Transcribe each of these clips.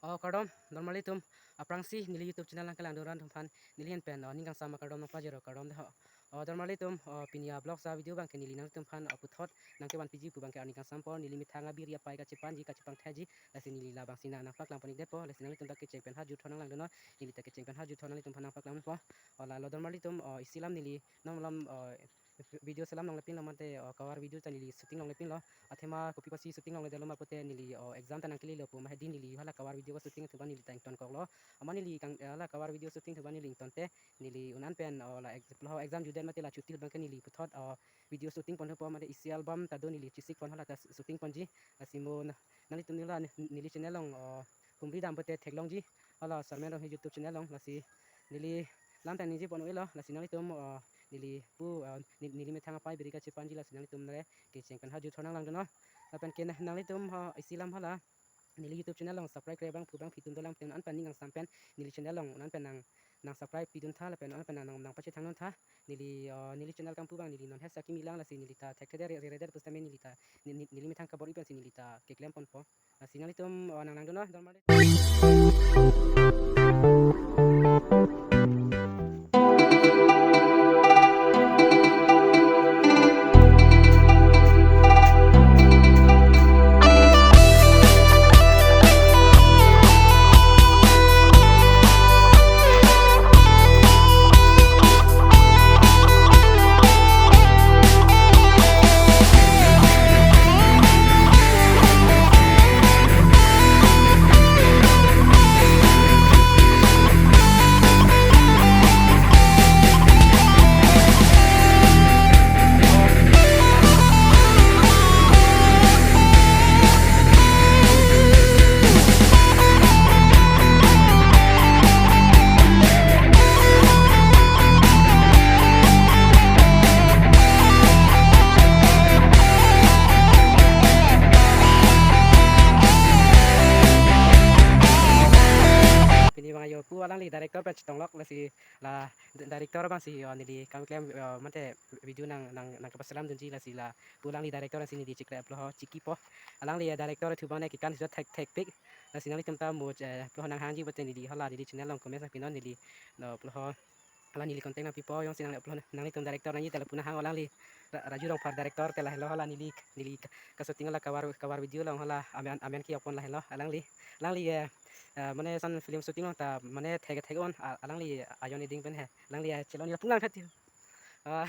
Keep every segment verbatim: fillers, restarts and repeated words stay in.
O kardom, dormarli atum, aphrangsi neli YouTube channel nangkelangdun atum aphan neli ahin pen, o, ning kangsam akardom nangpajirlo, kardom dei ho. O dormarli atum, o, pini a-vlog sa video abangke neli nanglitum aphan, o, puthot nangkevan piji pu abangke arni kangsam apor neli methang abiri apai kachepanji kachepangthekji, lasi neli labangsi nang nangpaklang pon-ik detpo, lasi nanglitum ta kecheng pen ha jutho nanglangdunnon, neli ta kecheng pen ha jutho nanglitum aphan nangpaklang ponpo. O lalo dormarli atum, o, isi alam neli non malom, o, video selam longle pinlo mate, o, kavar video ta neli shooting longle pinlo. Athema kopi apotsi shooting longledetlo ma pute neli, o, exam ta nangkelelo pu ma hedi neli hala kavar video ka shooting thuba neli ta ingtonkoklo. Amat neli kang, eh, hala kavar video shooting thuba neli ingtonte neli un-an pen, o, la ex-, laso exam jutdet mate la chutti ahut abangke neli puthot, o, video shooting pon thupo mate isi album ta do neli chesik pon hala ta shooting ponji. Lasi mo na-, nanglitum neli la ne-, neli channel along, o, humri dam pute theklongji. Hala Sarmen Ronghe YouTube channel along, lasi neli lam ta ningje pon-iklo, lasi nanglitum, o, neli pu, o, ne-, neli methang apai biri kachepanji, lasi nanglitum nangke kecheng pen ha jutho nanglangdunnon. Lapen ke na-, nanglitum, o, isi alam hala neli YouTube channel along subscribe kre abangphu bangphi atum dolang pen un-an pen ning kangsam pen neli channel along un-an pen nang, nang subscribe piduntha lapen un-an pen nang, nang, nangpachethangduntha. Neli, o, neli channel kangpu abang neli non het sa kimi lang, lasi neli ta thekthe re-, re-, redet pusitame neli ta ne-, ne-, neli methang kabor-i pensi neli ta keklem ponpo. Lasi nanglitum, o, nanglangdunnon, dormarli. Pini abang ayo pu alangli director pen chetonglok, lasi la di-, director abangsi, o, neli kangklem, o, mate video nang, nang, nangkepaselamdunji, lasi lapu alangli director si neli chikre aplo ho chikipo. Alangli, eh, director thu abang ne kekan sejot thek, thekpik. Lasi nanglitum ta mo, eh, aplo ho nanghangji pute neli hala neli channel along comment nangpinon neli, no, aplo ho hala neli contact nangpipo, jongsi nang aplo nanglitum director nangji te lapu nanghang alangli Ra-, Raju Rongphar director te lahelo hala neli, neli ka-, ka-shooting hala kavar, kavar video along hala amen, amen kejokpon lahelo alangli. Alangli, eh, eh, mane son film shooting along ta mane thek thek on, a-, alangli ayon eding pen he. Alangli, eh, chelo neli lapu nangtha ti. Ah.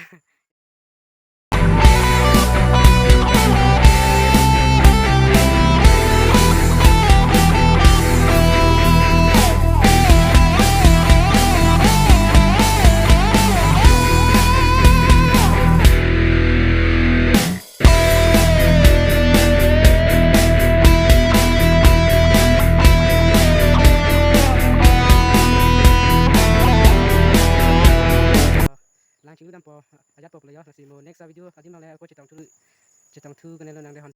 Lang chinglu dampo, ajatpo pulo yo, lasi mo next a video adim nangle ako chetongthu, chetongthu kanelo nangdehon.